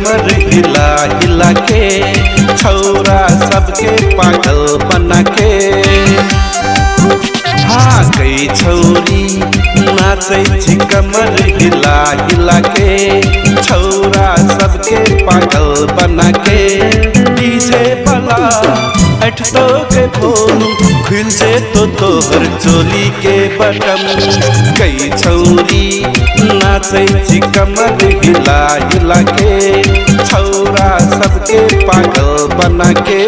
कमर हिला हिला के, छौरा सबके पागल बना के। हाँ गई छौरी नाचै छी कमर हिला हिला के, छौरा सबके पागल बना के। डीजे वाला ऐठतो के फोन खुल जेतो तोहर चोली के बटम। गई छौरी नाचै छी कमर हिला हिला के, छौरा सबके पागल बना के।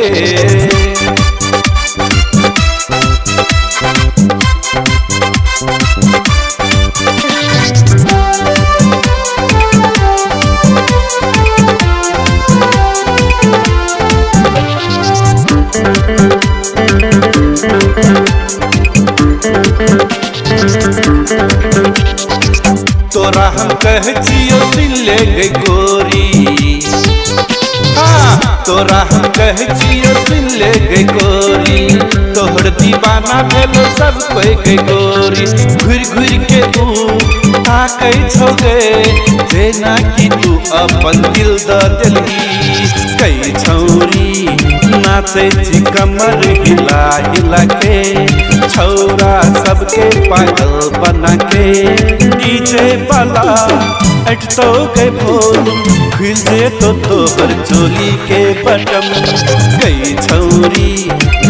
तोरा हम कह छियो सुन ले गे गोरी, हाँ तोरा हम कह छियो सुन ले गे गोरी, तोहर दीवाना भेलो सब कोई गे गोरी। घुर घुर के तू ताकै छौ गे, जेना कि तू अपन दिल द देलही। कई छौरी नाचै छी कमर हिला हिला के, छौरा सबके पागल बना के। डीजे वाला ऐठतो के फोन खुल जेतो तोहर चोली के बटम। गई छौरी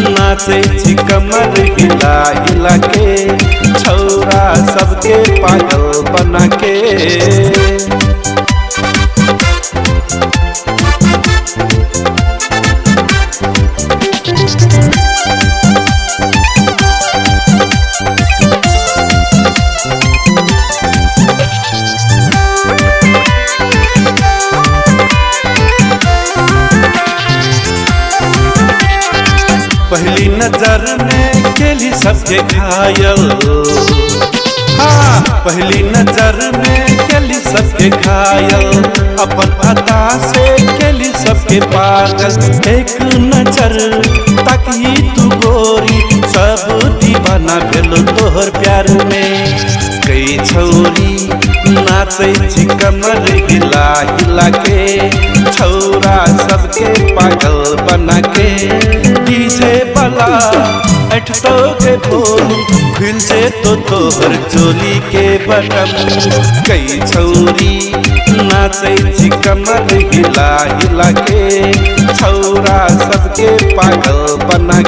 नाचै छी कमर हिला हिला के, छौरा सबके पागल बना के। पहली नजर में केली सबके घायल, हाँ पहली नजर में केली सबके घायल, अपन अदा से केली सबके पागल। एक नजर तकही तू गोरी, सब दीवाना भेलो तोहर प्यार में। कई छौरी नाचै छी कमर हिला हिला के, छौरा सबके पागल बना के। डीजे वाला ऐठतो के फोन खुल जेतो तोहर चोली के बटम। कई छौरी नाचै छी कमर हिला हिला के, छौरा सबके पागल बना